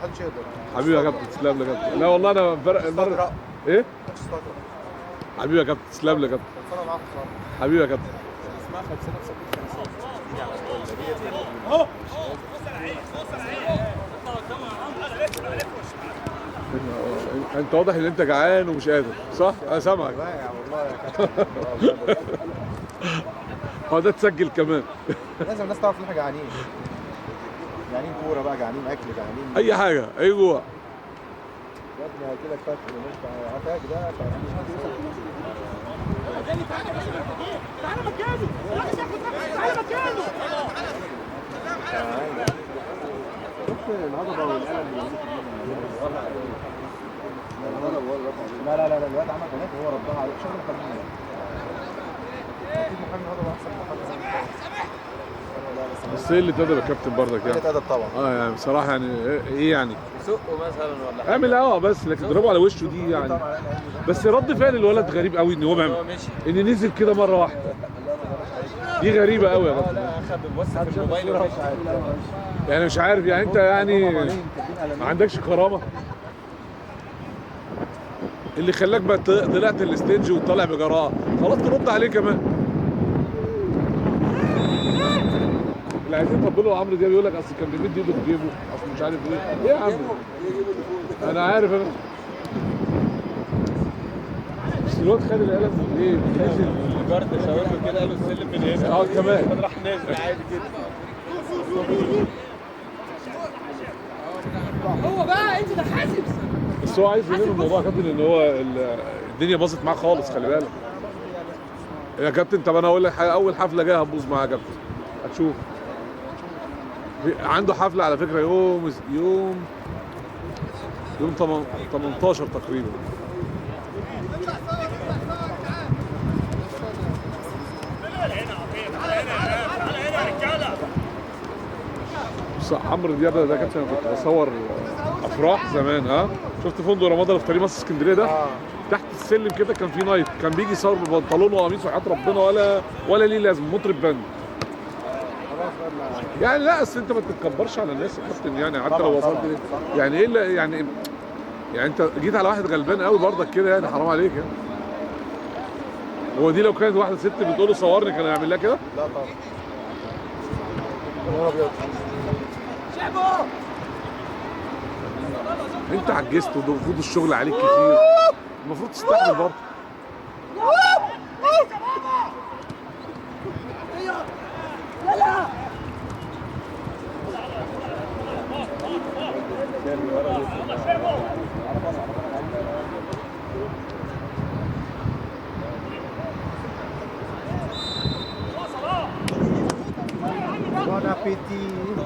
محدش يقدر. حبيبي يا كابتن، تسلم لي يا كابتن. لا والله انا فرق المرة ايه؟ حبيبي يا كابتن، تسلم لي يا كابتن. حبيبي يا كابتن. اسمها 50 اهو. انت واضح ان انت جعان ومش قادر، صح؟ انا سامعك. والله يا كابتن. هو ده تسجل كمان. لازم الناس تعرف ان احنا جعانين. جعانين كورة بقى، جعانين اكل، جعانين اي حاجة، اي جوع. يا ابني هاكلك فاكهة وانت عتاك ده. تعالى مكانه، تعالى مكانه. شفت الهضبه والقلم اللي لا لا لا الواد عمل بنات وهو ردها عليه. شغل محامين. اكيد محامي الهضبه احسن من محامي. بس ايه اللي اتأدب يا كابتن برضك يعني؟ اتأدب طبعا. يعني بصراحة يعني ايه يعني؟ سقه مثلا ولا حاجة. اعمل بس لكن اضربه على وشه دي يعني. بس رد فعل الولد غريب قوي ان هو بيعمل ان نزل كده مرة واحدة. دي غريبة قوي يا كابتن. لا اخد بص في الموبايل ومشي. يعني مش عارف يعني انت يعني ما عندكش كرامة؟ اللي خلاك بقى طلعت ال stage وطالع بجراءه، خلاص ترد عليه كمان. اللي عايزين يطبلوا عمرو دياب بيقول لك اصل كان بيمد ايده في جيبه، اصل مش عارف ايه. ايه يا عم؟ انا عارف انا. بس الواد خد القلم ايه؟ نزل ال guard شاور له كده، قال له السلم من هنا. كمان راح نازل عادي جدا. هو بقى انت ده حاسب. بس هو عايز يقول الموضوع يا كابتن ان هو الدنيا باظت معاه خالص، خلي بالك يا كابتن. طب انا اقول لك حاجة، اول حفلة جاية هتبوظ معاه يا كابتن، هتشوف. عنده حفلة على فكرة يوم يوم يوم 18 تقريبا. بس عمرو دياب ده كابتن انا كنت بصور افراح زمان. شفت فندق رمضان اللي في طريق مصر اسكندرية ده؟ تحت السلم كده كان في night، كان بيجي يصور ببنطلون وقميص وحياة ربنا ولا ليه لازمه، مطرب band. يعني لا اصل انت ما تتكبرش على الناس يا كابتن، يعني حتى لو وصلت ليه يعني ايه اللي يعني انت جيت على واحد غلبان قوي برضك كده، يعني حرام عليك يعني. هو دي لو كانت واحدة ست بتقول له صورني كان هيعمل لها كده؟ لا طبعا. يا ابيض. انت عجزت وضغوط الشغل عليك كتير، المفروض تستحمل برضه. Bon appétit.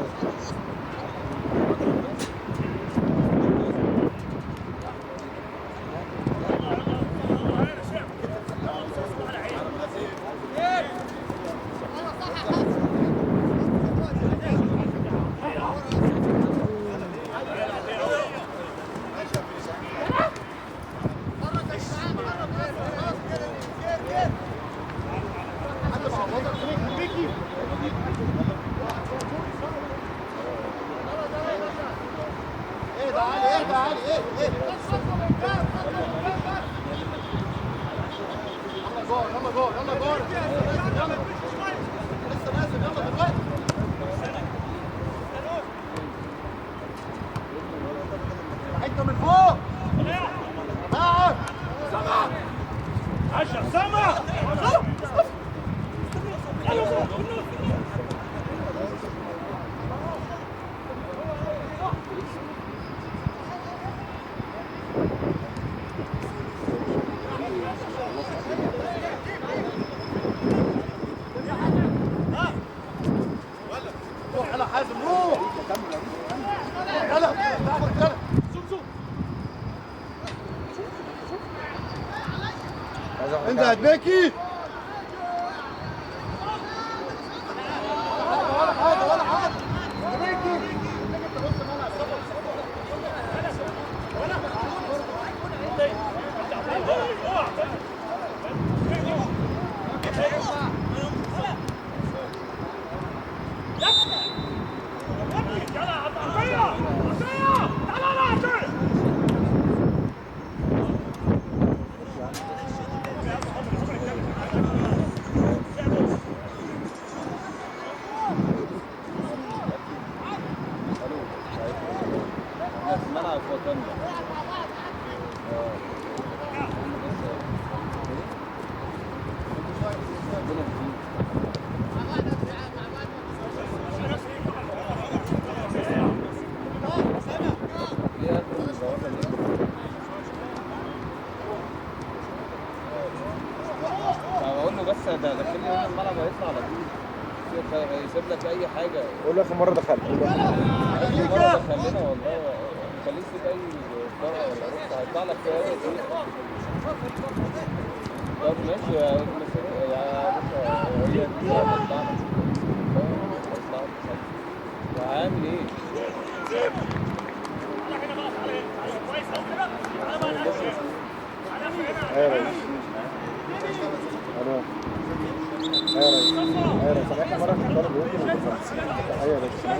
انت هتبكي ولا حاجة ولا حاجة هتبكي. يلا عطية عطية. الملعب في وطننا. بقول له بس ده دخلني هنا الملعب هيطلع على طول، هيسيب لك اي حاجة. قول له اخر مرة دخلت، قول له اخر مرة دخلنا والله، خليه يسيب اي طرقه ولا رصه هيطلع لك فيها. طب ماشي يا باشا، هي دي هتطلع لك، هتطلع لك. وعامل ايه؟ ايوه يا ريس، الو، ايوه يا ريس، ايوه يا ريس، انا اخر مرة كنت طالب يوم. ايوه يا باشا،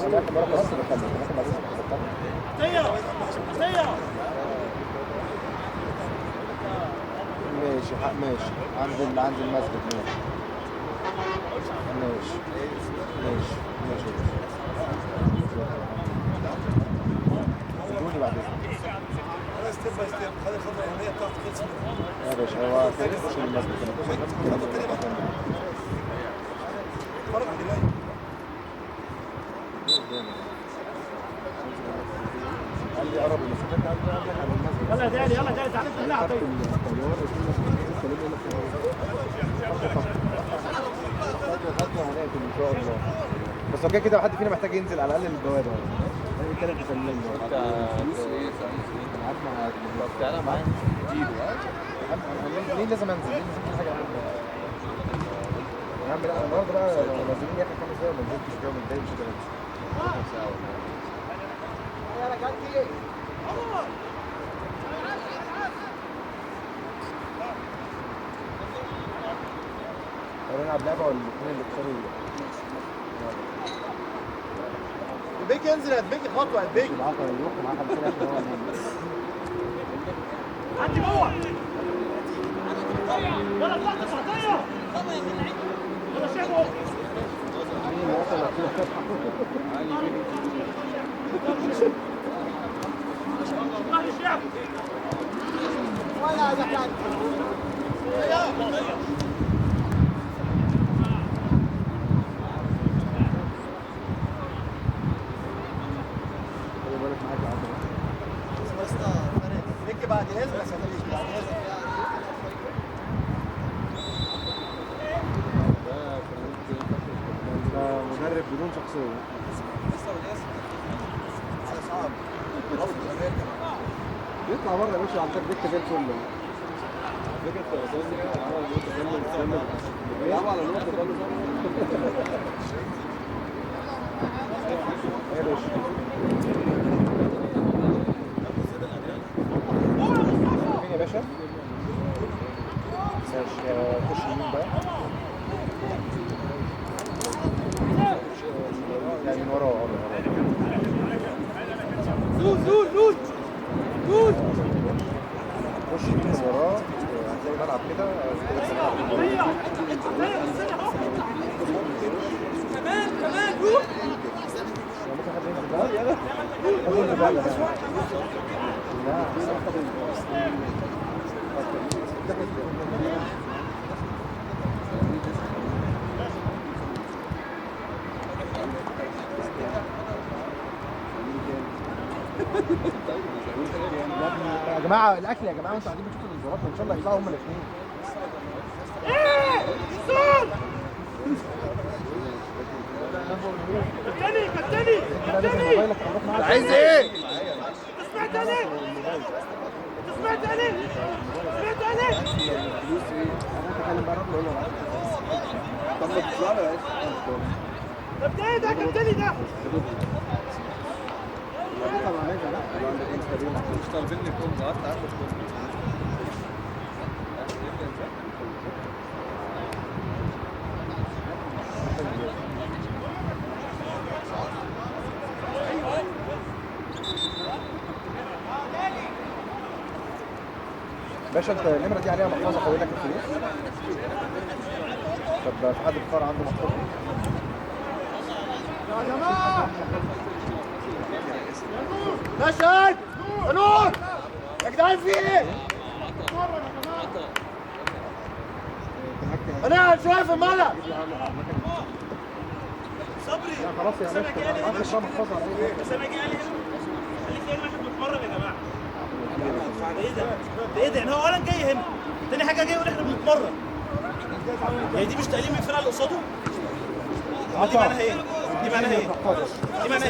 انا اخر مرة خلاص دخلت، انا اخر مرة دخلت. ماشي ماشي، عند المسجد. ماشي ماشي ماشي ماشي، ادوني بعد اذنك. step by step، خلي الخطوة الاولانية بتاعته خلصت. يا باشا هو خش المسجد، الخطوة الثانية بقى اتفرج على اللي جاي. قال لي قرب المسافات، قال لي على المسجد. يلا يا دالي، يلا يا دالي، تعالى انت هنا عطية. خطوة هناك ان شاء الله، بس هو كده كده حد فينا محتاج ينزل على الاقل البوابة. انا بتكلم في سلم. انت فلوس ايه؟ فلوس ايه؟ انا عارف مع طب تعالى معايا اديله. ليه لازم انزل؟ ليه لازم كل حاجة اعملها؟ يا عم لا، النهارده بقى نازلين يا اخي 5 دقايق وما نزلتش كده، متضايق مش قادر انزل. يا رجالتي تعالوا نلعب لعبه ولا الاثنين اللي كسروا؟ بيكي انزل، هتبيكي خطوة، هتبيكي معاك يروح معاك 50 عشان هو عدي جوه. يلا طلعت عطية، يلا شيبو. مين وصل؟ ولا دخلت. خلي بالك معاك يا عبد. بس بعد اذنك يا بيكي، بعد اذنك. ده مدرب بدون شخصية. بيطلع بره يا باشا عندك دكة زي الفل. بيلعبوا على نقطة. يا باشا فين يا باشا؟ ماشي، خش يمين بقى، يعني من وراه. زول زول زول زول، خش يمين من وراه هتلاقي ملعب كده. كمان كمان روح. ممكن حد ينزل بقى؟ ينزل بقى. لا يا جماعة الاكل يا جماعة، وانتوا قاعدين بتشوفوا الانذارات وان شاء الله يطلعوا هما الاثنين. ايه انذار؟ كابتني كابتني كابتني، عايز ايه؟ انت سمعت عليه؟ انت سمعت عليه؟ سمعت عليه؟ طب ما تطلع له يا باشا. طب ده ايه ده كابتني ده؟ مش طالبين لي كوم، قعدت اخد كوم. باشا انت النمرة دي عليها محفظة حوالي لك الفلوس؟ طب في حد في الفرع عنده محفظة؟ يا جماعة نشأت نور يا جدعان في ايه؟ انا شوية في الملعب. صبري خلاص يا باشا خلاص اسامة جه قال لي خليك هنا عشان بنتمرن يا جماعة. ايه ده؟ ايه ده؟ يعني هو اولا جاي هنا، تاني حاجة جاي يقول احنا بنتمرن. يعني دي مش تقليل من الفرقة اللي قصاده؟ دي معناها ايه؟ دي معناها ايه؟ دي معناها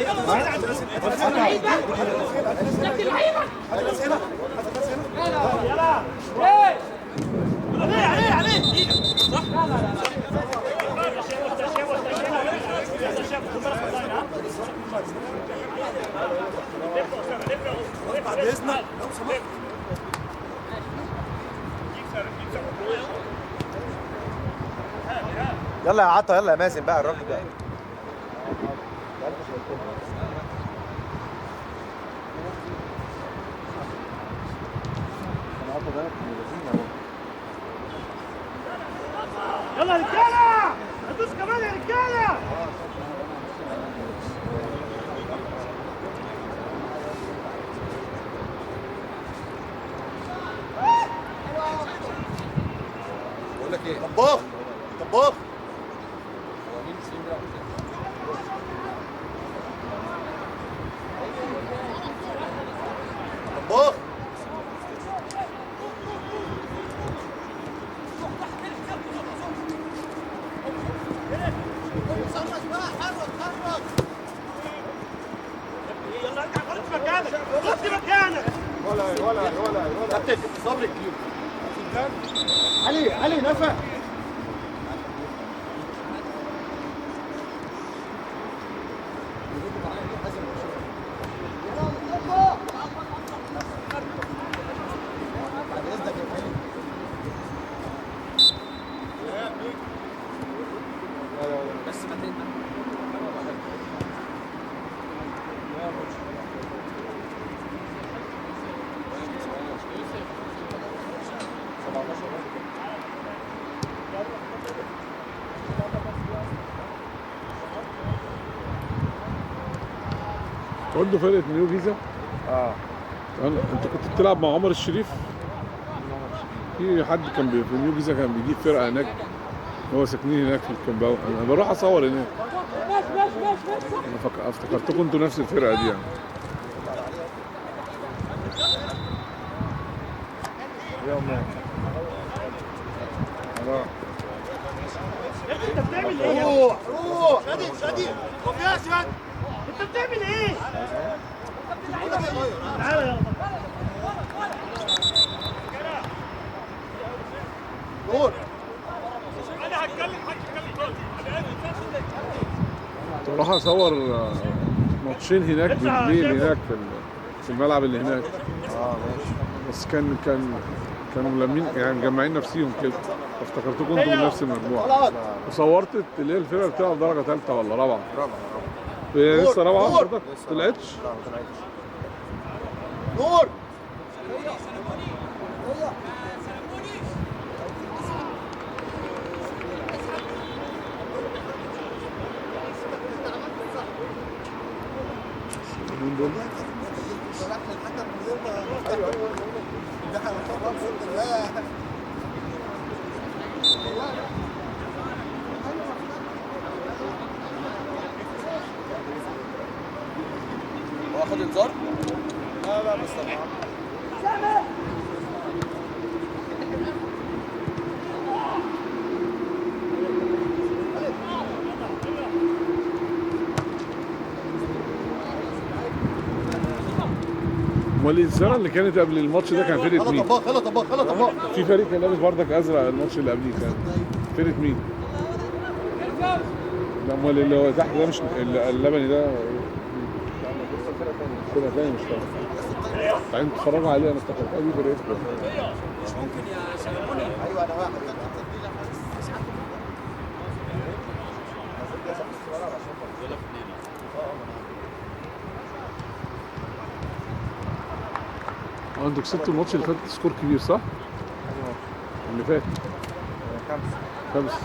ايه؟ يلا ايه؟ عليه عليه عليه صح؟ لا لا لا بعد اذنك لو سمحت. يلا يا عطا، يلا يا مازن بقى الراجل ده. يلا يا رجاله هتدوس كمان يا رجاله. بقول لك ايه؟ طباخ طباخ. هو مين سليم بيلعب كده؟ طباخ. يلا ارجع خد مكانك، خد مكانك. ولا ولا ولا ولا كابتن صبري. علي علي نفع. بس ما عنده فرقة نيو جيزة؟ اه. انت كنت بتلعب مع عمر الشريف؟ في حد كان في نيو جيزة كان بيجيب فرقة هناك، هو ساكنين هناك في ال compound، انا بروح اصور هناك. انا افتكرتكم انتوا نفس الفرقة دي يعني. انت بتعمل ايه؟ روح روح شادي شادي. طب يا شادي انت بتعمل ايه؟ تعالى يلا. نور انا هتكلم، هتكلم دلوقتي. كنت بروح اصور ماتشين هناك بالليل هناك في الملعب اللي هناك. اه ماشي. بس كانوا ملمين يعني مجمعين نفسيهم كده، افتكرتكم انتوا من نفس المجموعة. وصورت اللي هي الفرقة بتلعب درجه ثالثة ولا رابعه؟ رابعه. هي لسه رابعه حضرتك؟ ما طلعتش؟ لا ما طلعتش. نور مين دول؟ هو اخد انذار؟ لا لا بس طبعا. امال السنة اللي كانت قبل الماتش ده كان فرقه مين؟ يلا طباخ يلا طباخ يلا طباخ. في فريق كان لابس بردك ازرق الماتش اللي قبليه كان فرقه مين؟ لا امال اللي هو تحت ده مش اللبني ده فرقه ثانية مش فاهم. بعدين تتفرجوا عليه انا افتكرتها دي فرقتكم. مش ممكن يا سلموني. ايوه انا واحد. انتوا كسبتوا الماتش اللي فات score كبير صح؟ اللي فات 5 5.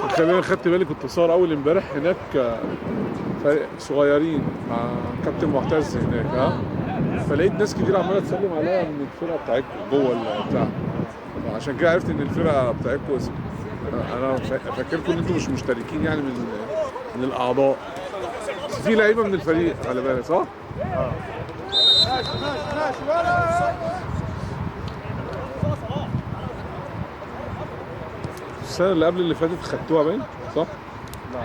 خلينا خدت بالي كنت بصور اول امبارح هناك فريق صغيرين مع كابتن معتز هناك، ها، فلقيت ناس كتير عماله تسلم عليا من الفرقة بتاعتكم جوه البتاع، عشان كده عرفت ان الفرقة بتاعتكم انا فاكركم ان انتم مش مشتركين يعني من الاعضاء، بس في لعيبة من الفريق خلي بالك، صح؟ ماشي ماشي ماشي ولا السنة اللي قبل اللي فاتت خدتوها باين، صح؟ لا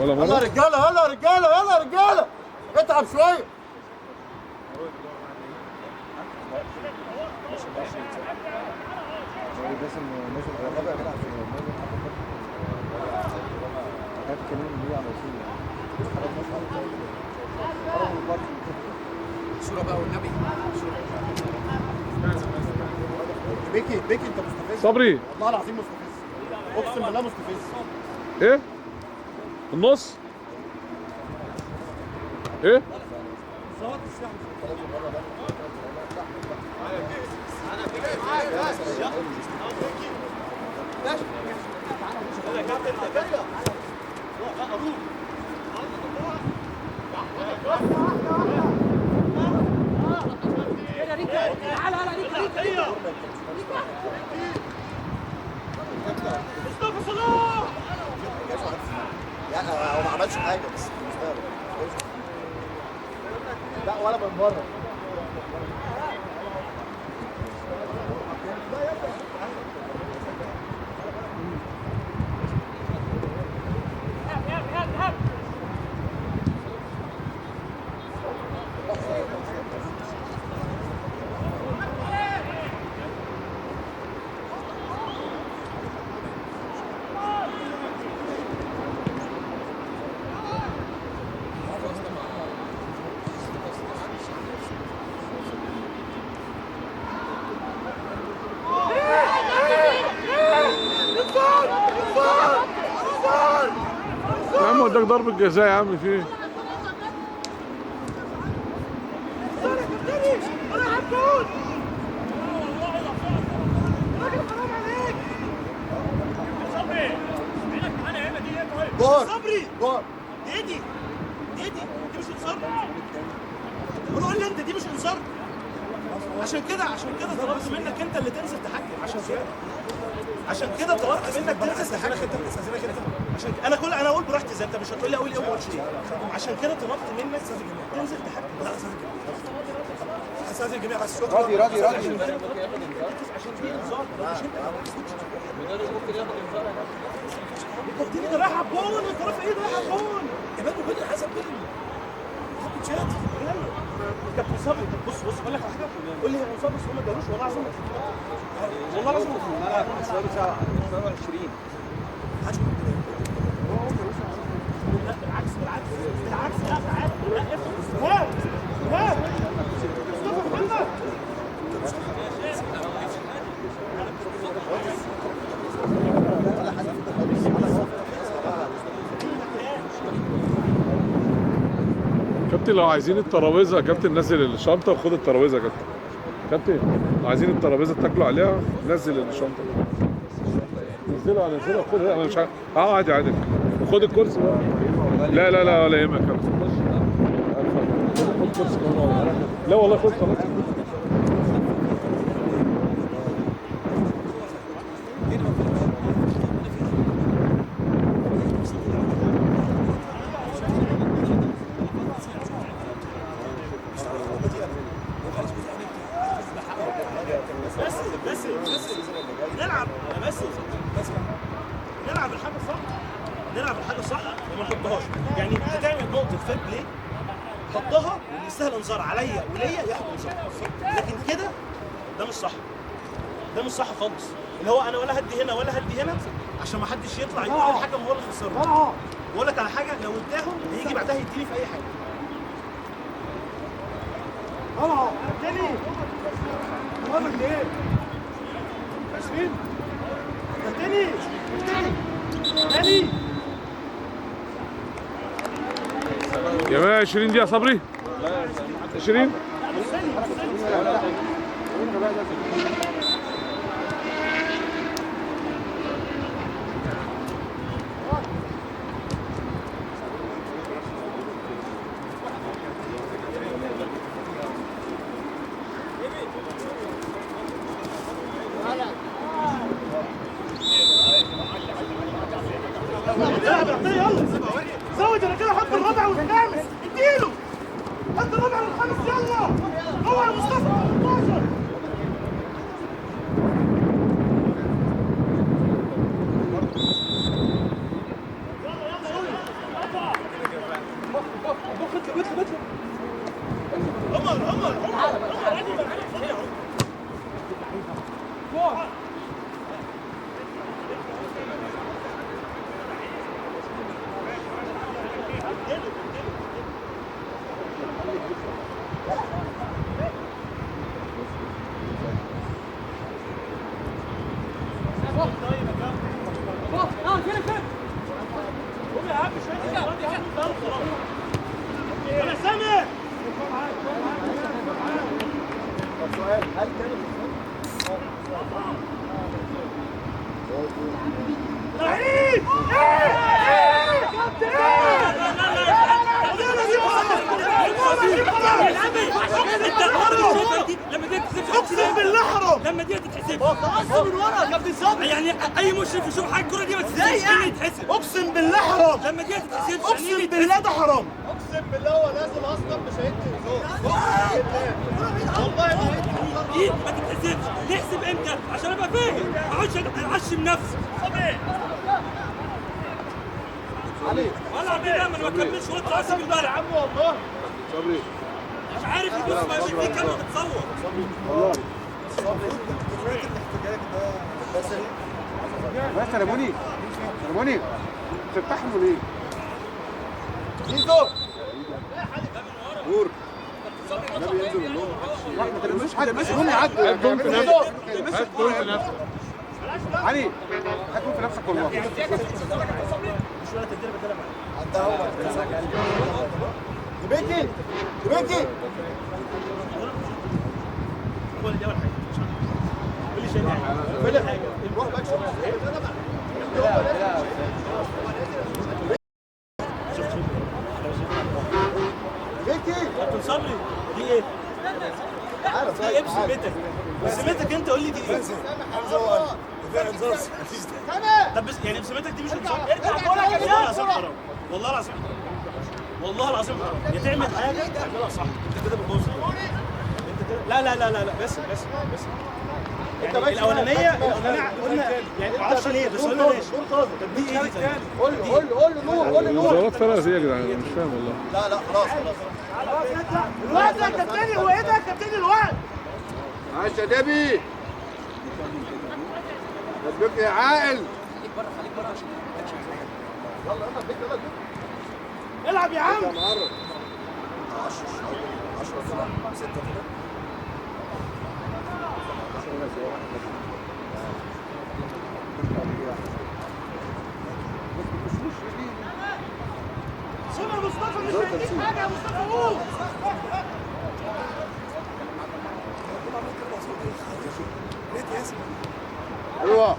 ولا مرة. ولا مرة؟ يلا رجاله يلا رجاله يلا رجاله اتعب شوية. صورة بقى والنبي. بيكي بيكي انت مستفز صبري، والله العظيم مستفز، اقسم بالله مستفز. ايه؟ النص؟ ايه؟ مصطفى صلاح. لا هو ما عملش حاجة بس مستغرب. لا ولا من بره. يا عم وداك ضربة جزاء يا عم، في ايه؟ جول صبري جول. دي دي دي دي مش انذار. قول لي انت دي مش انذار. عشان كده طلبت منك انت اللي تنزل تحكم، عشان كده طلبت منك تنزل تحكم. عشان انا كل انا اقول براحتي، زي انت مش هتقول لي اقول ايه وما اقولش ايه. عشان كده طلبت منك تنزل تحكم. لا استاذ الجميع بس شكرا. راضي راضي راضي. عشان دي انذار، مش انت المدرب ممكن ياخد انذار. انت رايح على الجون، انت رايح ايه؟ رايح على الجون كمان وكل حسب كل شات. كابتن صبري بص بص اقول لك على حاجة، قول لي هي انذار بس هم ما ادالوش، والله العظيم والله العظيم. الملعب 27. لا بالعكس بالعكس بالعكس، لا تعالى، لا افهم، ها ها مصطفى محمد. كابتن لو عايزين الترابيزة يا كابتن نزل الشنطة وخد الترابيزة يا كابتن. كابتن لو عايزين الترابيزة تاكلوا عليها نزل الشنطة. نزلها نزلها خدها، انا مش عارف. اه عادي عادي، وخد الكرسي بقى. لا لا لا ولا يهمك يا كابتن. خد كرسي كمان. لا والله خد خلاص. بس بس بس نلعب يا بس نلعب الحاجة صح، نلعب الحاجة صح وما نحطهاش. يعني هتعمل نقطة fair play حطها، واللي يستاهل انذار عليا وليا ياخد انذار، لكن كده ده مش صح، ده مش صح خالص. اللي هو انا ولا هدي هنا ولا هدي هنا عشان ما حدش يطلع يقول الحكم هو اللي خسرنا. بقول لك على حاجة، لو اداهم هيجي بعدها يديني في اي حاجة. طلعوا تاني ليه؟ 20 تاني تاني تاني يا ما 20 دي يا صبري، 20. الرابع للخامس، يلا هو يا مصطفى 18. يلا يلا يلا اطلع اطلع اطلع. عمر عمر عمر عمر عادي عمر. اقسم بالله حرام لما دي تتحسب خلاص من ورا يا كابتن صبري، يعني اي مشرف يشوف حاجة الكورة دي ما تتحسبش يعني يتحسب. اقسم بالله حرام لما دي تتحسبش، اقسم بالله ده حرام، اقسم بالله هو نازل اصلا مش هيدي والله ما هيدي. دي ما تتحسبش، نحسب امتى عشان ابقى فاهم، ما اقعدش اعشم نفسي. صبري علي ولا عبد الله ما كملش واطلع اسيب البلد يا عم والله. صبري مش عارف يبص ما في كاميرا بتصور. والله كفاية الاحتجاج ده بس. بس يا بوني يا بوني تفتحوا ليه؟ زيزو نور النبي ينزل اللون. ما تلمسش حد، مش هم يعدوا. هات جون في نفسك، هات جون في نفسك علي، هات جون في نفسك والله. مش ولا تدرب الدرب عدى هو دبيتي دبيتي. هو دي اول حاجة كل شيء كل حاجة. روح بقى شوف. شوف شوف دبيتي كابتن صبري دي ايه؟ دي ايه بسمتك؟ بسمتك انت قول لي دي ايه؟ طب بس يعني بسمتك دي مش انذار؟ والله العظيم حرام، والله العظيم حرام، والله العظيم حرام. يا تعمل حاجة تعملها صح، انت كده بتبوظ انت كده. لا لا لا لا لا بس بس بس يعني الاولانية قلنا يعني ما اعرفش ليه بس قلنا ماشي. طب دي ايه دي؟ قول له قول له قول له نور، قول له نور. الانذارات فرقت ايه يا جدعان؟ انا مش فاهم والله. لا لا خلاص خلاص الوقت يا كابتن، هو ايه ده يا كابتن الوقت؟ عايش يا دبي ربك يا عاقل. خليك بره خليك بره عشان ما تحتاجش. يلا يلا بيك يلا بيك العب يا عم. 10 10 6 كده. سيب يا مصطفى مش هيديك حاجة يا مصطفى قوم. ايوه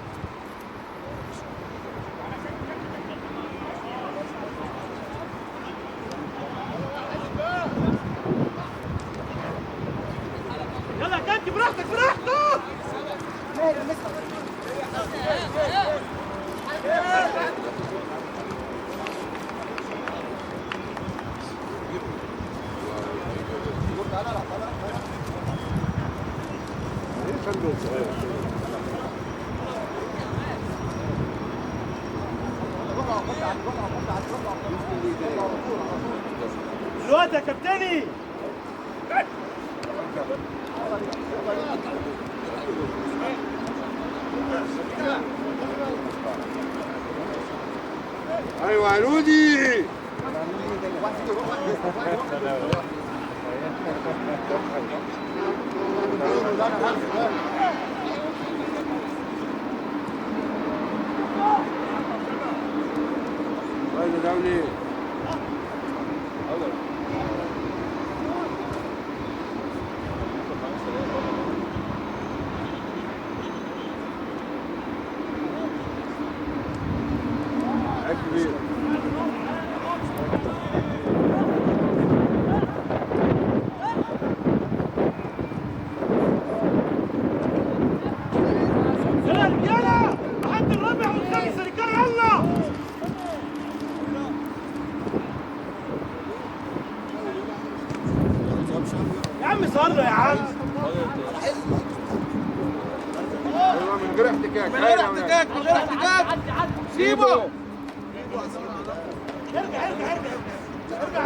يلا يا كابتن براحتك براحتك. ايه خلوه صغير؟ الوقت يا كابتني. ايوه يا رودي. ايوه دولي. عيب كبير. غير احتكاك، من غير احتكاك، من غير احتكاك. سيبه. ارجع ارجع ارجع ارجع.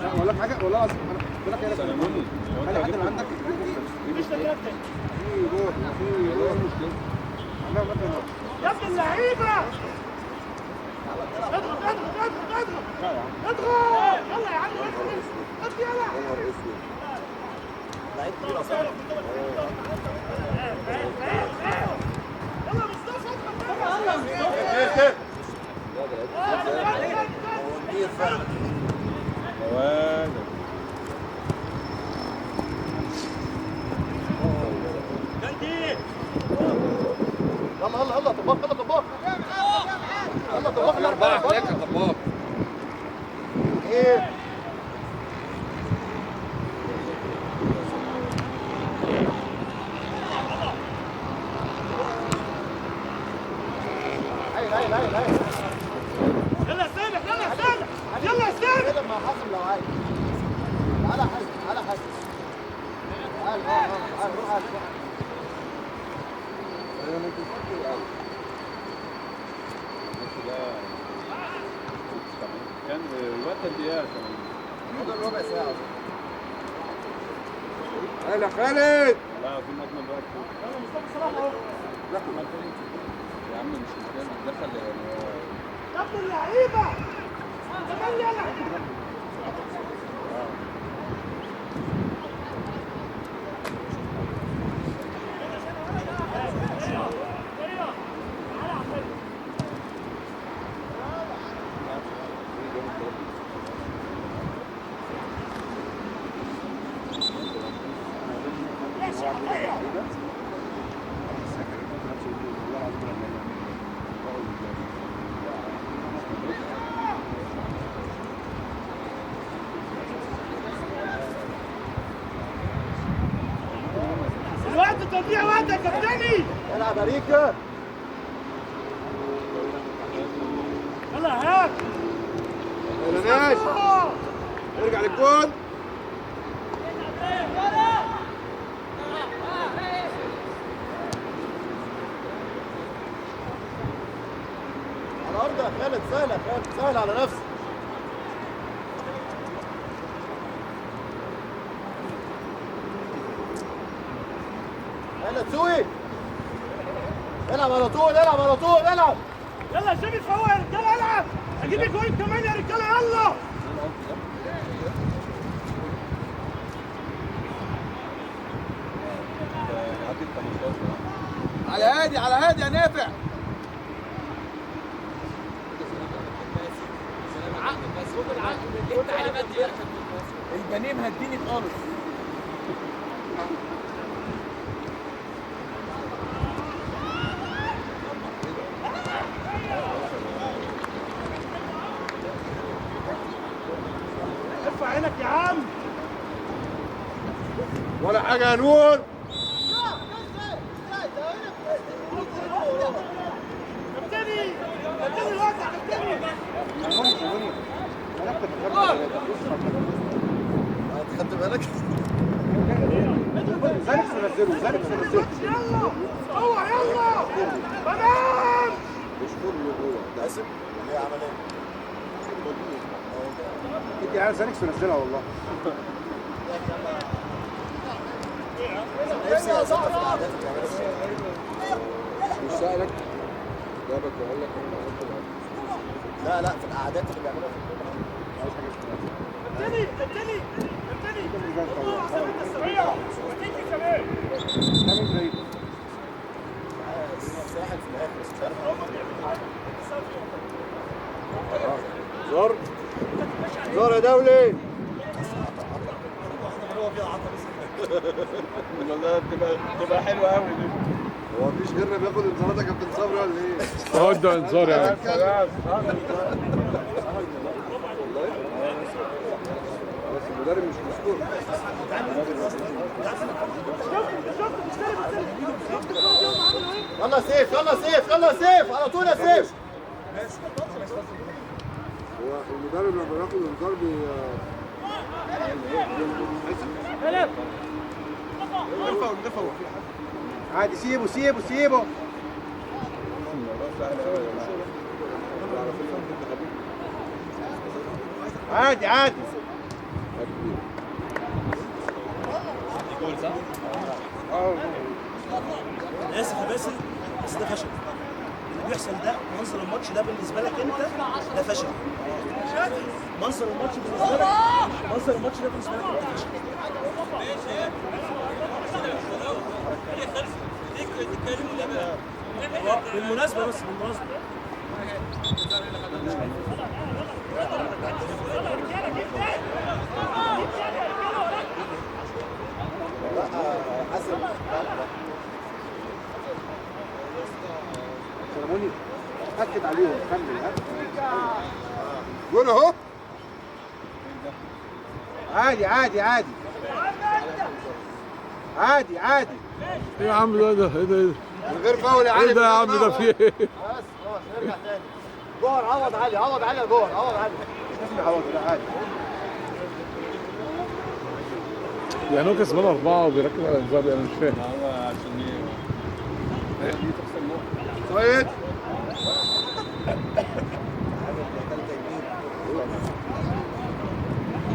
لا اقول لك حاجة والله العظيم، انا بقول لك ايه، انا حد اللي عندك مفيش تغييرات تاني. في روح، في روح مشكلة. يا ابن اللعيبة اضغط اضغط اضغط اضغط اضغط. يلا يا عم اضغط يلا. يا نهار اسود، لعيب كبير اصلا. يلا مصطفى اضغط. يلا مصطفى. هو كبير فعلا. يلا يلا يلا طباخ، يلا طباخ، يلا طباخ. أربعة هناك يا طباخ. ايه هاي هاي هاي هاي. يلا يا سامح، يلا يا سامح، يلا يا سامح. كده مع حازم لو عايز. تعالى حازم، تعالى حازم، تعالى. تعالى روح حازم. كان الوقت قد ايه يا كمان؟ ربع ساعة. هلا خالد. لا اظن اجمل وقت. يلا مصطفى صلاح اهو. يا عم مش مشكلة نتدخل يعني. يا ابن اللعيبة كمان يلا. الوقت تضيع وقت يا كابتني. العب يا ريكا. يلا هات. يلا ماشي، ارجع للجون. على الارض يا خالد، سهل يا خالد، سهل على نفسك. يلا تسوي، العب على طول، العب على طول، العب. يلا يا شيمي فوق يا رجاله، العب. اجيب جول كمان يا رجاله، يلا. على هادي، على هادي يا نافع. البانيه مهديني خالص. ارفع عينك يا عم. ولا حاجة يا نور. كابتني، كابتني الوقت يا كابتني. خدت بالك؟ زانكس نزله، زانكس نزله. يلا هو يلا تمام. مش كله جوه ده قاسم ولا عمل ايه؟ ادي عايز زانكس ونزلها والله. نفسي اظبط في العادات اللي بيعملها. مش سألك جابك وقال لك انا عملت. لا لا في القعدات اللي بيعملوها في الكورة. عايز حاجة كابتني، كابتني، كابتني. تعمل زي الساحل في الاخر بس مش عارف. زار زار يا دولي. والله تبقى حلوة قوي دي. هو مفيش غيرنا بياخد انذارات يا كابتن صبري ولا ايه؟ هو ده انذار يعني. والله بس المدرب مش مسؤول. يلا سيف، يلا سيف، يلا سيف، على طول يا سيف. هو المدرب لما بياخد انذار بي عادي، سيبه سيبه سيبه. عادي عادي. جول صح؟ انا اسف يا باسل بس ده فشل. اللي بيحصل ده منظر الماتش ده بالنسبة لك انت ده فشل. منظر الماتش بالنسبة لك، منظر الماتش ده بالنسبة لك انت فشل. بالمناسبة بس بالمناسبة سلموني اكد عليهم، كمل. جول اهو. عادي عادي عادي عادي عادي. ايه يا عم ده ده ايه ده ايه ده؟ من غير فاول يا علي. ايه ده يا عم ده في ايه؟ بس خلاص نرجع تاني. جوهر عوض علي، عوض علي يا جوهر، عوض علي. مش لازم يعوض، لا عادي. يعني هو كسبان 4 وبيركز على الانذار، انا مش فاهم. هو عشان ايه؟ دي تخسر نقطة. طيب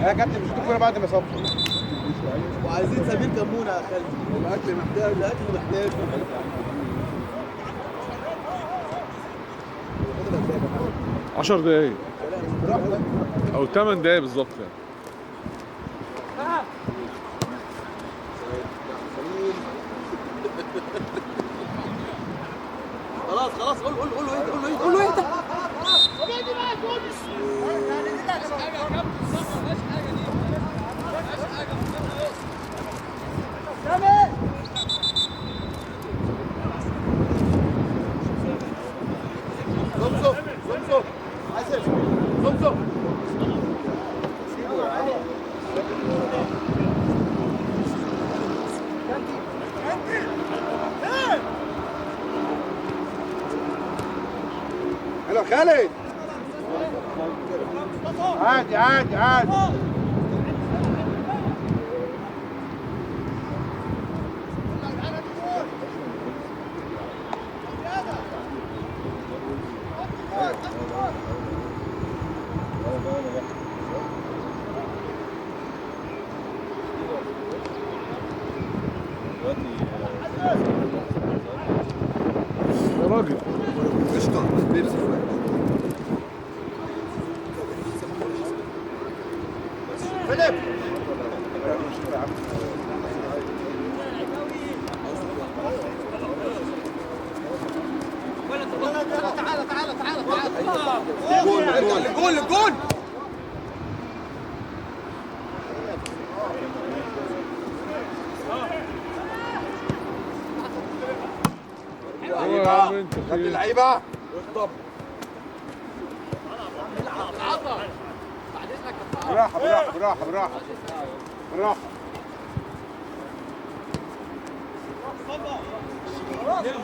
يا كابتن مش الكورة بعد ما صفوا. وعايزين سمير كمونه يا خالد. الاكل محتاج، الاكل محتاج. 10 دقايق او 8 دقايق بالظبط يعني. خلاص خلاص قول قول قول انت، قول انت، قول انت. زمزم زمزم عسل زمزم. حلو خالد. عادي عادي عادي. يا راجل قشطه بيبسي. فيليب تعالى تعالى تعالى تعالى. جول جول جول. يا اللعيبة اخطب. براحة براحة براحة براحة براحة.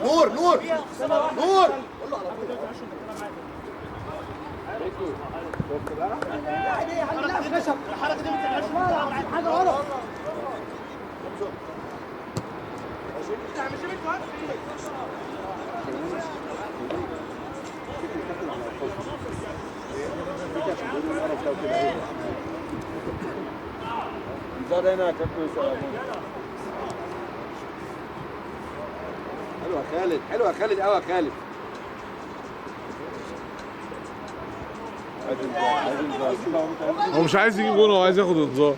نور نور نور. الحركة دي ما بتعملش حاجة غلط. انذار هنا يا كابتن سلامون. حلو يا خالد، حلو يا خالد قوي يا خالد. هو مش عايز يجيب جون، هو عايز ياخد انذار.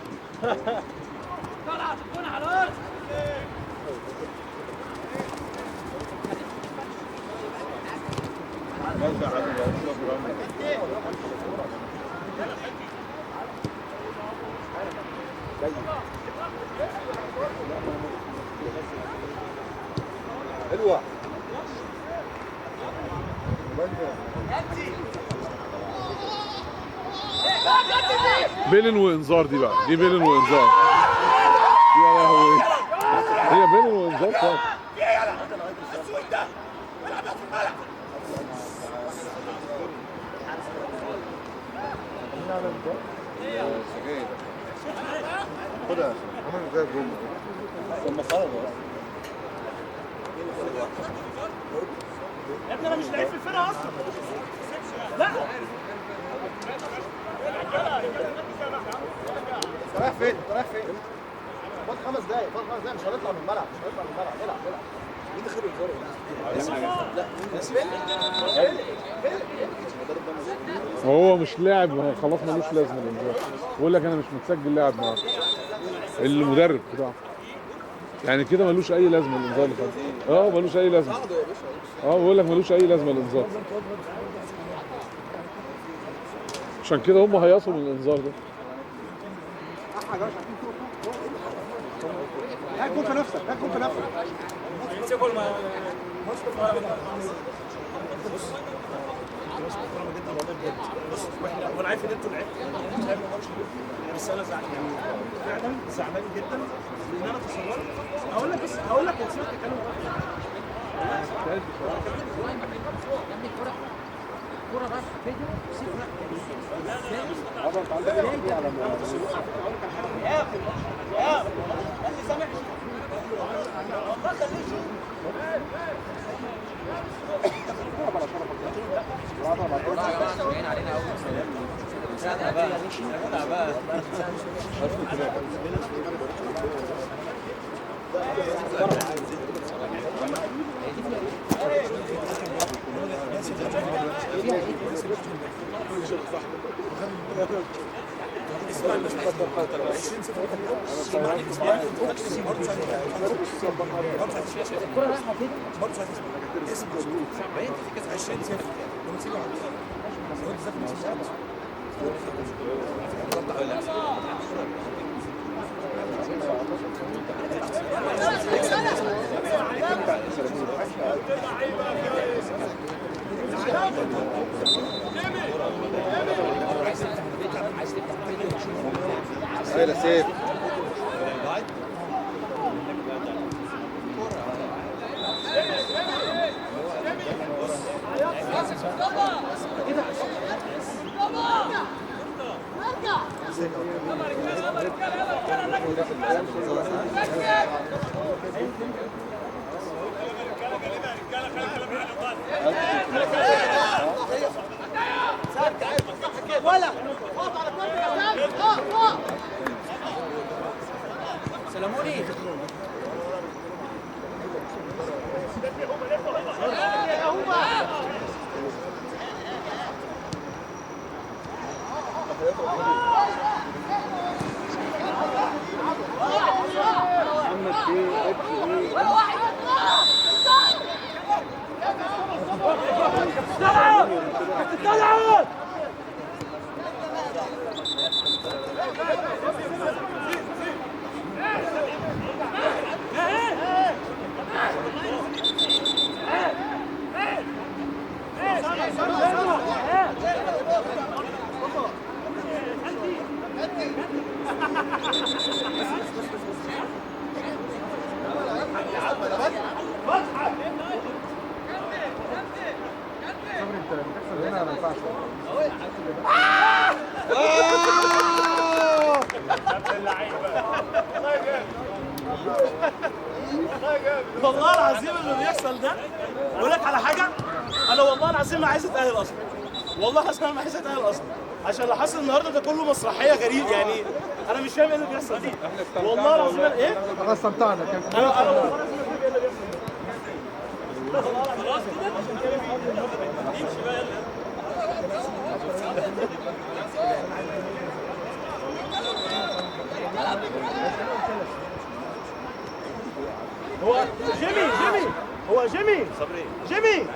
حلوة. بيلن وانذار دي بقى، دي بيلن وانذار. يا لهوي، هي بيلن وانذار طبعا. خدها عمل زي الجول. هم خرجوا. يا ابني انا مش لعيب في الفرقة اصلا. لا رايح فين؟ رايح فين؟ فاضل 5 دقايق، فاضل 5 دقايق، مش هنطلع من الملعب، مش هنطلع من الملعب، العب العب. مين دخل الفرق؟ لا هو مش لاعب خلاص، ملوش لازمه الانذار. بقول لك انا مش متسجل لاعب معاه المدرب بتاعه، يعني كده ملوش اي لازمه الانذار اللي خده. ملوش اي لازمه. بقول لك ملوش اي لازمه الانذار، عشان كده هم هيصوا من الانذار ده. هات في نفسك، هات في نفسك. بص واحنا وانا عارف ان انتوا لعبتوا ماتش، بس انا زعلان فعلا، زعلان جدا لان انا تصورت. هقول لك بس، هقول لك وسيبك تتكلم. كرة رايحة كده وسيف رايح كده. الكرة رايحة كده. سيف سيف ولا سلاموني. محمد بيه اتش ايه. طلعوا صبري انت لما تحصل هنا ما ينفعش. والله العظيم اللي بيحصل ده، اقول لك على حاجة، انا والله العظيم ما عايز اتاهل اصلا، والله العظيم انا ما عايز اتاهل اصلا، عشان اللي حصل النهارده ده كله مسرحية غريب، يعني انا مش فاهم ايه اللي بيحصل ده والله العظيم. ايه؟ خلاص استمتعنا. انا والله العظيم ما فاهم ايه اللي بيحصل ده. خلاص كده نمشي بقى، يلا. هو جيمي، جيمي، هو جيمي، صبري، جيمي.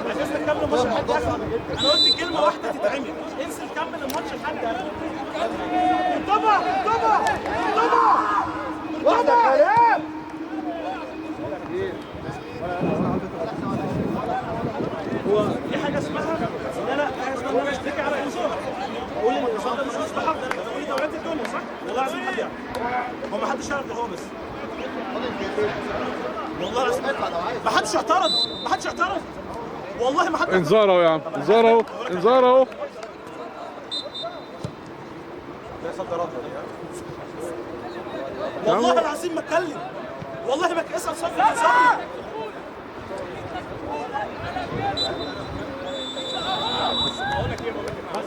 عايزين نكمل الماتش لحد اخره. انا قلت كلمة واحدة تتعمل، انزل كمل الماتش لحد اخره. طبعا طبعا طبعا واحدة كلام. هو في حاجة اسمها ان انا، حاجة اسمها ان انا اشتكي على انذار، اقول ان الانذار ده مش مستحق، ده كل دوريات الدنيا صح؟ والله العظيم حد يعرف، هو ما حدش يعرف غير هو بس. والله العظيم ما حدش اعترض، ما حدش اعترض. والله ما حد. انذار اهو يا عم، انذار اهو، انذار اهو. ده صد رد دي ها؟ والله العظيم ما اتكلم، والله ما اسال صبري، صبري.